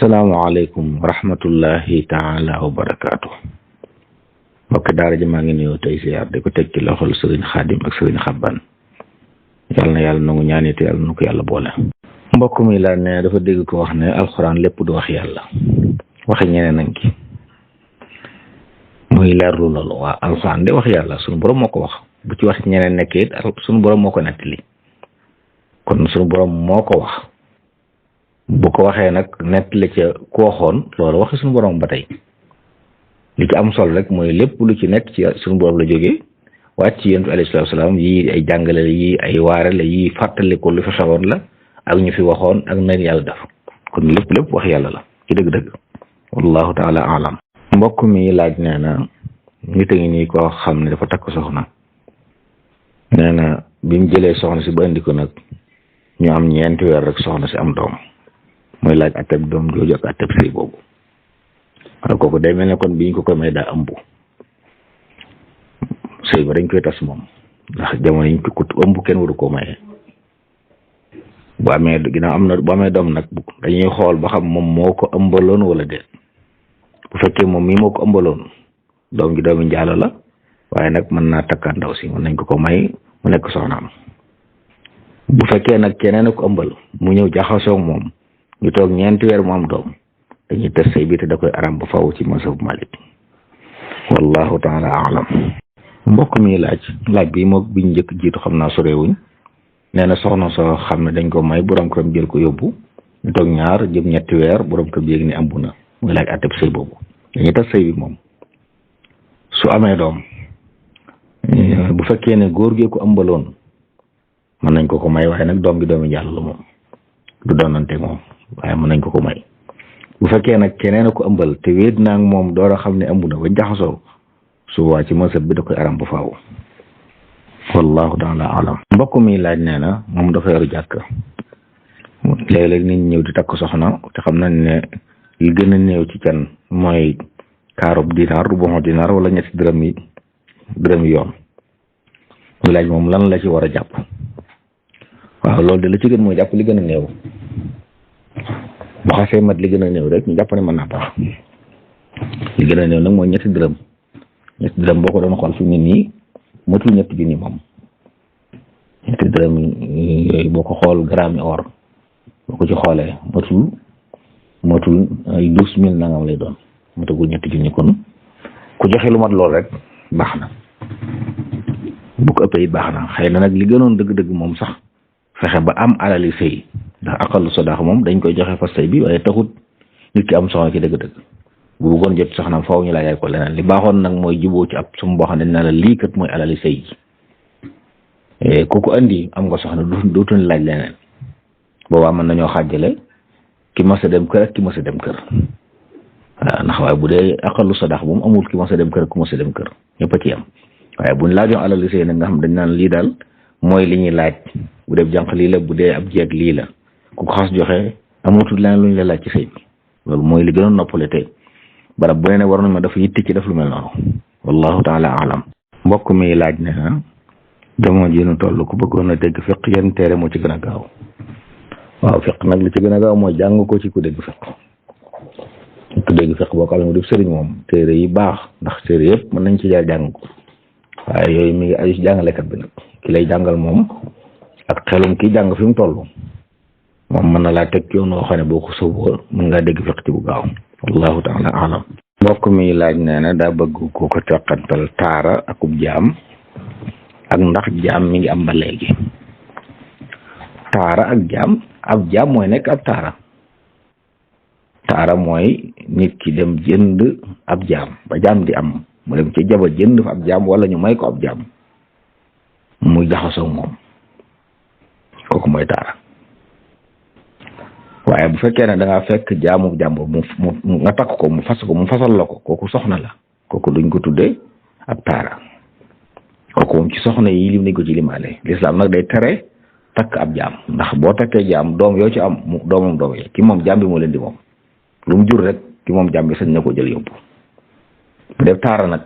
asalaamaaleykum wa rahmatullahi taala wa barakaatu. mbokk daara ji maa ngi nuyoo tey siyaar di ko teg ci loxol sëriñ xaadim ak sëriñ xabban yàlla na yàlla nangu ñaanite yàlla na ko yàlla boole. mbokk mi laa ne dafa dégg ko wax ne alxuraan lépp du wax yàlla waxi ñeneen nañ ki muy leerlu loolu waa alxuraan de wax yàlla sunu borom moo ko wax bu ci wax ñeneen nekkee it sunu borom moo ko nettali kon sunu borom moo ko wax bu ko waxee nag nettali ca ku waxoon loolu waxi sunu borom ba tey li ci am solo rek mooy lépp lu ci nekk ci sunu borom la jógee wàcc ci yonent bi alayhi salaatu salaam yii ay jàngale la yii ay waare la yii fàttali ko lu fi xewoon la ak ñu fi waxoon ak nañ yàlla def kon lépp wax yàlla la ci dëgg-dëgg wallahu taala alam. mbokk mi laaj nee na nit a ngi nii koo xam ne dafa takk soxna nee na bi mu jëlee soxna si ba indi ko nag ñu am 4 weer rek soxna si am doom mooy laaj atteb doom jooju ak atteb sëy boobu wala kooku day mel ne kon bi ñu ko may daa ëmb sëy ba dañ koy tas moom ndax jamono yi ñu ko ëmb kenn waru koo maye bu amee ginnaaw bu amee doom nag dañuy xool ba xam moom moo ko ëmbaloon wala déet bu fekkee moom mii moo ko ëmbaloon doom ji doomi njaalo la waaye nag mën naa takkaat ndaw si mën nañ ko may mu nekk soxnaam bu fekkee nag keneen a ko ëmbal mu ñëw jaxasoo moom ñu toog 4 weer mu am doom dañuy tës sëy bi te da koy aram ba faw ci mazhab Malik wallahu taala alam. mbokk mi laaj bi moom biñ njëkk jiitu xam naa sorewuñ nee na soxna soo xam ne dañ ko may borom këram jël ko yóbbu ñu toog 2 jëm 3 weer borom këram yéeg ni ëmb na muy laaj atteb sëy boobu dañuy tës sëy bi moom su amee doom bu fekkee ne góor gee ko ëmbaloon mën nañ ko may waaye nag doom bi doomi jàll la moom du doonante moom waaye mën nañ ko may bu fekkee nag keneen a ko ëmbal te wéet naa ak moom door a xam ne ëmb na ba jaxasoo su waa ci masab bi da koy aram ba faaw wallahu taala alam. mbokk mi laaj nee na moom dafa yoru jàkk léeg-léeg nit ñëw di takk soxna te xam nañ ne li gën a néew ci can mooy kaarub dinaar rubu dinaar wala 2 dërëm yi yoon muy laaj moom lan la ci war a jàpp. waaw loolu de la ci gën mooy jàpp li gën a néew bu xasee mat li gën a néew rek ñu jàpp ne mën naa baax li gën a néew nag mooy 2 dërëm 2 dërëm boo ko doon xool fi mu ne nii matul 2 junni moom 2 dërëm yooyu boo ko xool gramme or boo ko ci xoolee matul ay 12 000 nangam lay doon matagul 2 junni kon ku joxe lu mat lool rek baax na bu ko ëppee it baax na xëy na nag li gënoon dëgg-dëgg moom sax fexe ba am alali sëy ndax aqallu sadaax moom dañ koy joxe fa sëy bi waaye taxut nit ki am soxna ci dëgg-dëgg bu bëggoon jot soxnaam faaw ñu laajal ko leneen li baaxoon nag mooy juboo ci ab sum boo xam ne na la lii kat mooy alali sëy kooku andi am nga soxna dootuñ laaj leneen boobaa mën nañoo xaajale ki mas a dem kër ak ki mas a dem kër waaw ndax waaye bu dee aqallu sadaax moom amul ki mas a dem kër ak ku mas a dem kër ñëpp a ci am waaye buñ laajoon alali sëy nag nga xam dañ naan lii daal mooy li ñuy laaj bu dee jànq lii la bu dee ab jeeg lii la ku ko xas joxe amatul leneen lu ñu la laaj ci sëy bi loolu mooy li gënoon noppale tey barab bu ne ne war nañ ma dafa yitti ci def lu mel noonu wallahu taala alam. mbokk mi laaj ne na jamono ji nu toll ku bëggoon a dégg fiq yenn téere moo ci gën a gaaw waaw fiq nag li ci gën a gaaw mooy jàng ko ci ku dégg fiq boo ko amee du sëriñ moom téere yi baax ndax téere yëpp mën nañ ci jaar jàng ko waaye yooyu mi ngi aju ci jàngalekat bi nag ki lay jàngal moom ak xelum ki jàng fi mu toll moom mën na laa teg yoon woo xam ne boo ko sóoboo mën ngaa dégg fiq ci bu gaaw wallahu taala alam. mbokk mi laaj nee na daa bëgg ko teqantal taara akub jaam ak ndax jaam mi ngi am ba léegi. taara ak jaam ab jaam mooy nekk ab taara mooy nit ki dem jënd ab jaam ba jaam di am mu dem ci jaba jënd fa ab jaam wala ñu may ko ab jaam muy jaxasoo moom kooku mooy taara waaye bu fekkee ne da ngaa fekk jaamu jàmbur mu nga takk ko mu fasal la ko kooku soxna la kooku duñ ko tuddee ab taara kooku moom ci soxna yi lim nañ ko ci limaale lislaam nag day tere takk ab jaam ndax boo takkee jaam doom yoo ci am doom yi ki moom jaam bi moo leen di moom lu mu jur rek ki moom jaam bi sañ na ko jël yóbbu bu def taara nag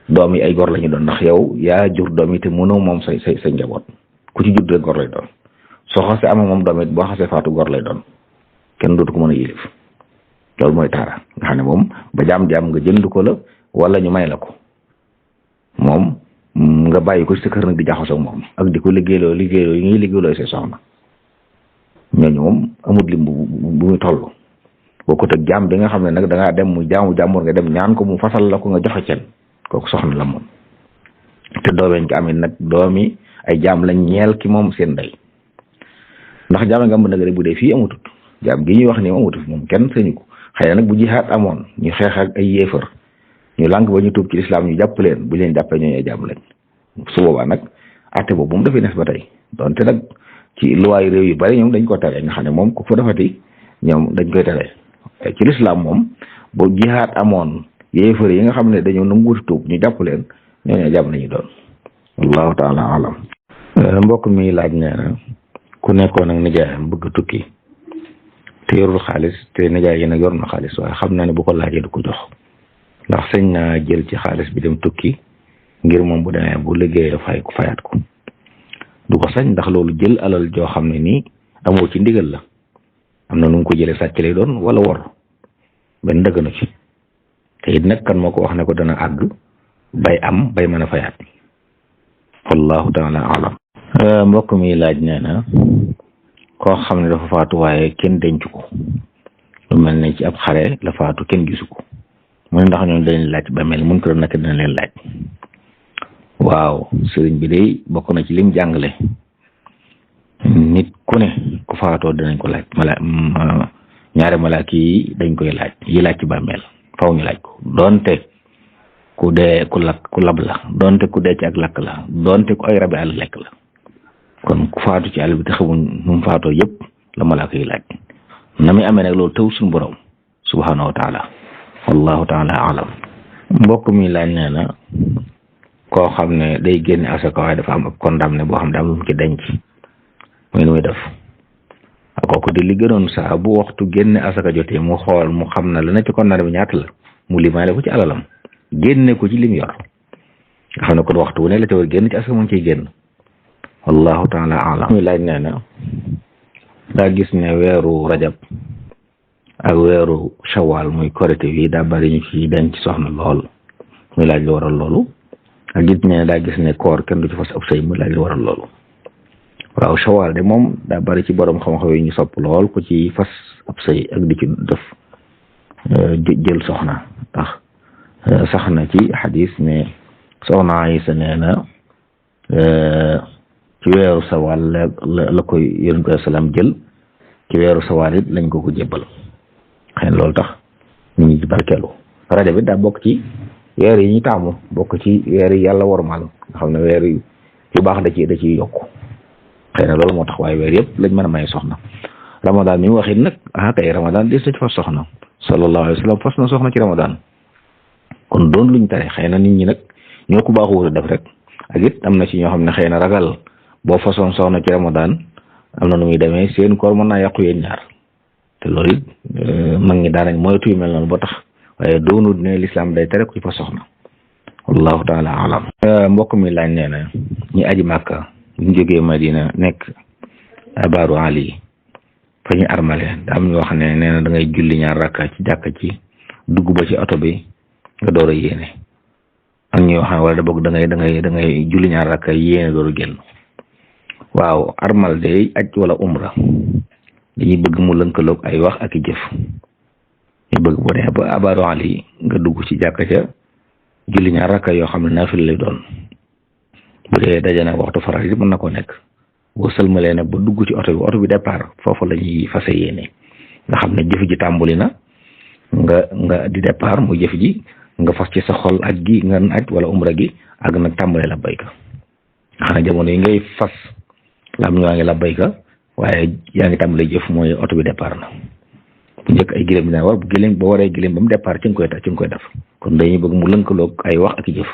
doom yi ay gor la ñu doon ndax yow yaa jur doom yi te mënoo moom say njaboot ku ci jur rek gor lay doon soo xasee amee moom doom it boo xasee faatu gor lay doon kenn dootu ko mën a yilif loolu mooy taara nga xam ne moom ba jaam nga jënd ko la wala ñu may la ko moom nga bàyyi ko ci sa kër nag di jaxasoo moom ak di ko liggéeyloo yi ngay liggéeyloo say soxna ñooñu moom amul lim bu muy toll bokkut ak jaam bi nga xam ne nag da ngaa dem mu jaamu jàmbur nga dem ñaan ko mu fasal la ko nga joxe cen kooku soxna la moom te doomeñ ko amit nag doomi ay jaam lañ ñeel ki moom seen ndey ndax jaam nga am nag rek bu dee fii amutut jaam gi ñuy wax ni amutut moom kenn sañu ko xëy na nag bu jihaat amoon ñu xeex ak ay yéefar ñu lànk ba ñu tuub ci lislaam ñu jàpp leen bu leen jàppee ñooñu ay jaam lañ su boobaa nag atte boobu moom dafay nes ba tey donte nag ci luwaay réew yu bari ñoom dañ ko tere nga xam ne moom ku fa defati ñoom dañ koy tere ci lislaam moom bu jihaat amoon yéefar yi nga xam ne dañoo nanguuti tuub ñu jàpp leen ñooñu jàpp nañu doon wallahu taala alam mbokk mi laaj nee na ku nekkoon ak nijaayam bëgg tukki te yorul xaalis te nijaay yi nag yor na xaalis waaye xam naa ne bu ko laajee du ko jox ndax sañ naa jël ci xaalis bi dem tukki ngir moom bu demee bu liggéeyee fay ko fayaat ko du ko sañ ndax loolu jël alal joo xam ne nii amoo ci ndigal la am na nu mu ko jëlee sàcc lay doon wala wor benn dëgg na ci te it nag kan moo ko wax ne ko dana àgg bay am bay mën a fayaat wallahu taala alam mbokk mi laaj nee na koo xam ne dafa faatu waaye kenn denc ko lu mel ne ci ab xare la faatu kenn gisu ko mu ne ndax ñooñu dañ laaj ba mel mun ko doon nag dina leen laaj waaw sëriñ bi day bokk na ci lim jàngale nit ku ne ku faatoo dinañ ko laaj ñaari malaaka yi dañ koy laaj yi laaj ci bàmmeel faw ñu laaj ko doonte ku dee ku lab la doonte ku dee ci ak lakk la doonte ku ay rabi àll lekk la kon ku faatu ci àll bi te xamuñ nu mu faatoo yëpp la malaaka yi laaj na muy amee nag loolu taw suñu borom subhanahu wa taala wallahu taala alam mbokk mi laaj nee na koo xam ne day génne asaka waaye dafa am ab condamné boo xam ne am lu mu ci denc muy nu muy def kooku di li gënoon saa bu waxtu génne asaka jotee mu xool mu xam na la na ci condamné bi ñaata la mu limaale ko ci alalam génne ko ci lim yor nga xam ne kon waxtu wu ne la ca war génn ci asaka moom ciy génn wallahu taala alam muy laaj nee na daa gis ne weeru rajab ak weeru shawal muy korite yi daa bari ñu ci denc soxna lool muy laaj lu waral loolu ak gis ne daa gis ne koor kenn du ci fas ab sëy muy laaj lu waral loolu waaw shawal de moom daa bari ci borom xam-xam yi ñu sopp lool ku ci fas ab sëy ak di ci def jël soxna ndax sax na ci xadis ne soxna Aysa nee na ci weeru sawal la koy yonent bi salaam jël ci weeru sawal it lañ ko jébbal xëy na loolu tax nit ñi ci barkeelu rajo bi daa bokk ci weer yi ñu taamu bokk ci weer yi yàlla wormaal nga xam ne weer yu baax da ci yokku xëy na loolu moo tax waaye weer yëpp lañ mën a may soxna ramadan mi waxit nag kay ramadan des na ci fas soxna sallallahu alayhi wa sallam fas na soxna ci ramadan kon doon luñ tere xëy na nit ñi nag ñoo ko baaxu wut a def rek ak it am na ci ñoo xam ne xëy na ragal boo façon soxna ci ramadan am na nu muy demee seen koor mën naa yàqu yéen ñaar te loolu it mag ñi daanañ moytu yu mel noonu ba tax waaye doonut ne lislaam day tere ku fa soxna wallahu taala alam mbokk mi laaj nee na ñi aji màkka ñu jógee Madina nekk abaaru ali fa ñu armale da am ñoo xam ne nee na da ngay julli ñaar rakka ci jàkka ci dugg ba ci oto bi nga door a yéene ak ñoo xam ne wala da boog da ngay julli ñaar rakka yéene door a génn waaw armal day aj wala umra dañuy bëgg mu lënkaloog ay wax ak i jëf ñu bëgg boo dee ba abaaru ali nga dugg ci jàkka ca julli ñaar rakka yoo xam ne naafila lay doon bu dee daje nag waxtu faral yi mën na ko nekk boo sëlmalee nag ba dugg ci oto bi départ foofu la ñuy fase yéene nga xam ne jëf ji tàmbali na nga di départ mu jëf ji nga fas ci sa xol aj gi nga aj wala umra gi ak nag tàmbali la bayka nga xam ne jamono yi ngay fas lam ñoo ngi la bayka waaye yaa ngi tàmbali jëf mooy oto bi départ na bu njëkk ay giléem dina war bu giléem ba waree giléem ba mu départ ci nga koy def kon dañuy bëgg mu lënkaloog ay wax ak i jëf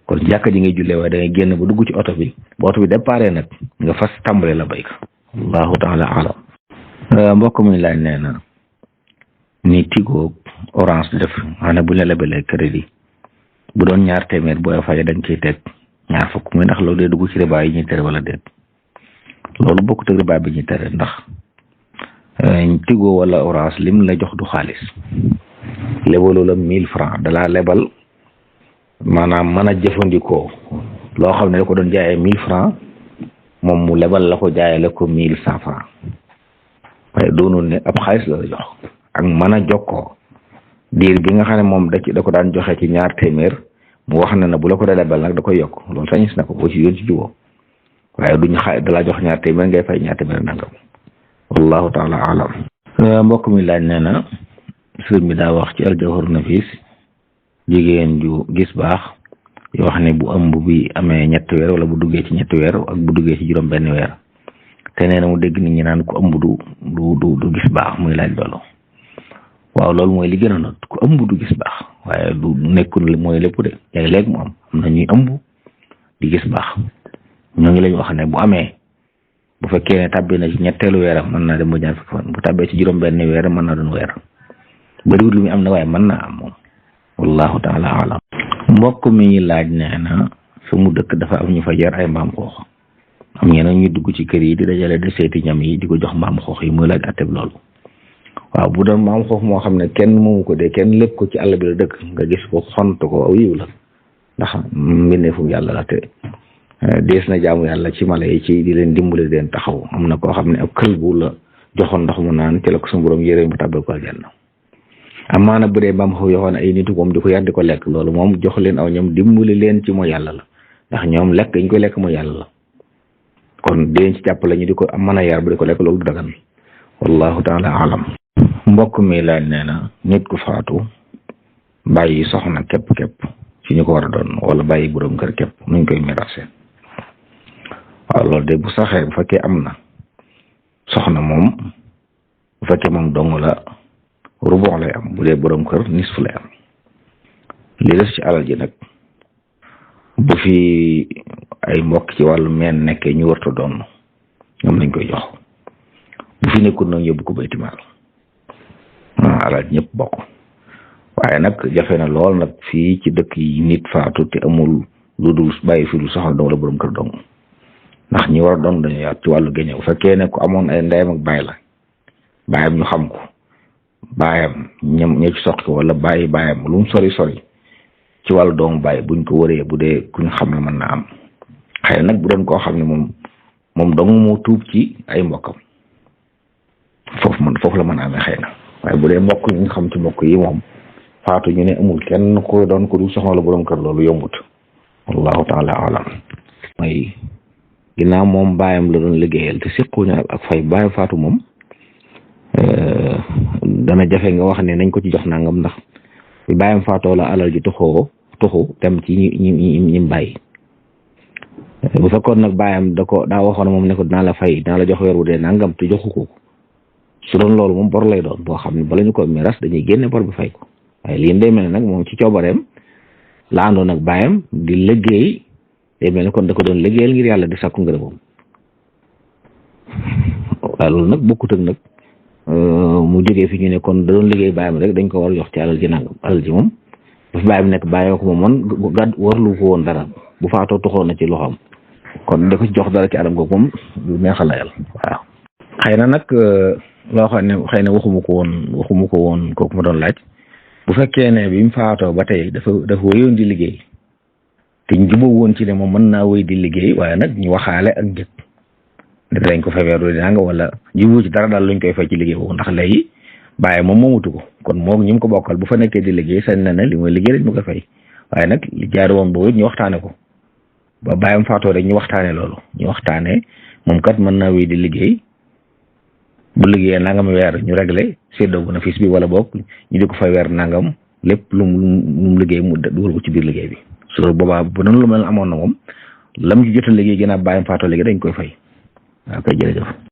kon jàkka ji ngay jullee waaye da ngay génn ba dugg ci oto bi ba oto bi départ nag nga fas tàmbale la bayka allahu taala alam mbokk mi laaj nee na ni Tigo Orange di def maanaam bu ñu la lebalee crédit bu doon ñaar téeméer booy fay dañ ciy teg ñaar fukk muy ndax loolu day dugg ci riba yi ñuy tere wala déet loolu bokkut ak riba bi ñuy tere ndax Tigo wala Orange lim la jox du xaalis, lebalu la 1000 francs dalaa lebal maanaam mën a jëfandikoo loo xam ne da ko doon jaayee 1000 francs moom mu lebal la ko jaayee la ko 1100 francs waaye doonul ne ab xaalis la jox. ak mën a jokkoo diir bi nga xam ne moom da ko daan joxe ci 2 téeméer mu wax ne na bu la ko dee lebal nag da koy yokk, loolu sañis na ko boo ci yoon ci juboo waaye duñ xaalis dalaa jox 2 téeméer ngay fay 2 téeméer nangam. wallahu taala alam. mbokk mi laaj nee na sëriñ mi daa wax ci aljawhar nafis jigéen ju gis baax yoo xam ne bu ëmb bi amee 3 weer wala bu duggee ci 3 weer ak bu duggee ci juróom benn weer te nee na mu dégg nit ñi naan ku ëmb du gis baax muy laaj loolu. waaw loolu mooy li gën a not ku ëmb du gis baax waaye du nekkul mooy lépp de léeg-léeg mu am na ñuy ëmb di gis baax ñoo ngi lañ wax ne bu amee bu fekkee ne tàbbi na ci 3 weeram mën naa dem ba 20 fan bu tàbbee ci juróom benn weer mën naa doon weer bariwul lu muy am na waaye mën naa am moom wallahu taala alam. mbokk mi laaj nee na fi mu dëkk dafa am ñu fa jar ay mbaam xoox am ñeneen ñu dugg ci kër yi di dajale di seeti ñam yi di ko jox mbaam xoox yi muy laaj atteb loolu. waaw bu doon mbaam xoox moo xam ne kenn moomu ko de kenn lépp ko ci àll bi la dëkk nga gis ko xont ko aw yiw la ndax mbindeefu yàlla la te dees na jaamu yàlla ci mala yi ci di leen dimbali di leen taxaw. am na koo xam ne ab kël bu la joxoon ndox mu naan ci la ko suñu borom yére bu tàbbal ko aljanna. amaana bu dee mbaam xoox yoo xam ne ay nitu moom di ko yar di ko lekk loolu moom jox leen aw ñoom dimbali leen ci mooy yàlla la ndax ñoom lekk dañ koy lekk mooy yàlla la kon dinañ ci jàppale ñu di ko mën a yar bu di ko lekk loolu du dagan wallahu taala alam. mbokk mi laaj nee na nit ku faatu bàyyi soxna képp ci ñu ko war a doon wala bàyyi borom kër képp nuñ koy mirase. waaw loolu de bu saxee bu fekkee am na soxna moom bu fekkee moom dong la rubu lay am, bu dee borom kër nisfu lay am. li des ci alal ji nag bu fi ay mbokk ci wàllu meen nekkee ñu warta doon ñoom lañ koy jox, bu fi nekkul nag yóbbu ko bayti maal alal ñëpp bokk. waaye nag jafe na lool nag fii ci dëkk yi nit faatu te amul lu dul bàyyi fi lu soxna dong la borom kër dong, ndax ñi war a doon dañu yaat ci wàllu génne. bu fekkee ne ku amoon ay ndeyam ak baay la, baayam ñu xam ko, baayam ña ci soqi wala baayam lu mu sori ci wàllu doomu baay buñ ko wëree bu dee kuñ xam la mën na am. xëy nag bu doon koo xam ne moom dong moo tuub ci ay mbokkam foofu la mën a amee xëy na, waaye bu dee mbokk ñu xam ci mbokk yi moom faatu ñu ne amul kenn ko doon ko du soxna la borom kër loolu yombut wallahu taala alam. mooy ginnaaw moom baayam la doon liggéeyal te siquñu ak fay baayam faatu moom dana jafe nga wax ne nañ ko ci jox nangam ndax bi baayam faatoo la alal ji tuxu dem ci ñi bàyyi. bu fekkoon nag baayam daa waxoon moom ne ko dinaa la fay dinaa la jox weer wu dee nangam te joxu ko, su doon loolu moom bor lay doon boo xam ne bala ñu ko miras dañuy génne bor bi fay ko. waaye lii day mel ne nag moom ci coobareem la àndoon ak baayam di liggéey, day mel ne kon da ko doon liggéeyal ngir yàlla di sàkku ngërëmam. waaye loolu nag bokkut ak nag mu jógee fi ñu ne kon da doon liggéey baayam rek dañ ko war a jox ci alal ji nangam. alal ji moom dafa baayam nekk bàyyoo ko moom warlu ko woon dara, bu faatoo toxoon na ci loxoom kon da ko ci jox dara ci anam googu moom du neex a layal. waaw xëy na nag loo xam ne xëy na waxuma ko woon kooku ma doon laaj. bu fekkee ne bi mu faatoo ba tey dafa wéyoon di liggéey te ñu jubóo woon ci ne moom mën naa wéy di liggéey waaye nag ñu waxaale ak njëg dañ ko fay weeru dinaa nga wala jubóo ci dara daal luñ koy fay ci liggéey boobu, ndax léegi bàyyi moom moomatu ko kon moom ñi mu ko bokkal bu fa nekkee di liggéey sañ na ne li mooy liggéey rek ñu ko fay. waaye nag li jaari woon boobu ñu waxtaane ko ba bàyyam faatoo rek ñu waxtaane loolu, ñu waxtaane moom kat mën naa wéy di liggéey bu liggéeyee nangam weer ñu réglé séddoo bénéfice bi wala boog ñu di ko fay weer nangam lépp lu mu liggéey mu dugal ko ci biir liggéey bi. su boobaa bu doon lu mel amoon na moom lam ci jot a liggéey gën a bàyyam faatoo léegi dañ koy fay. waaw kay jërëjëf.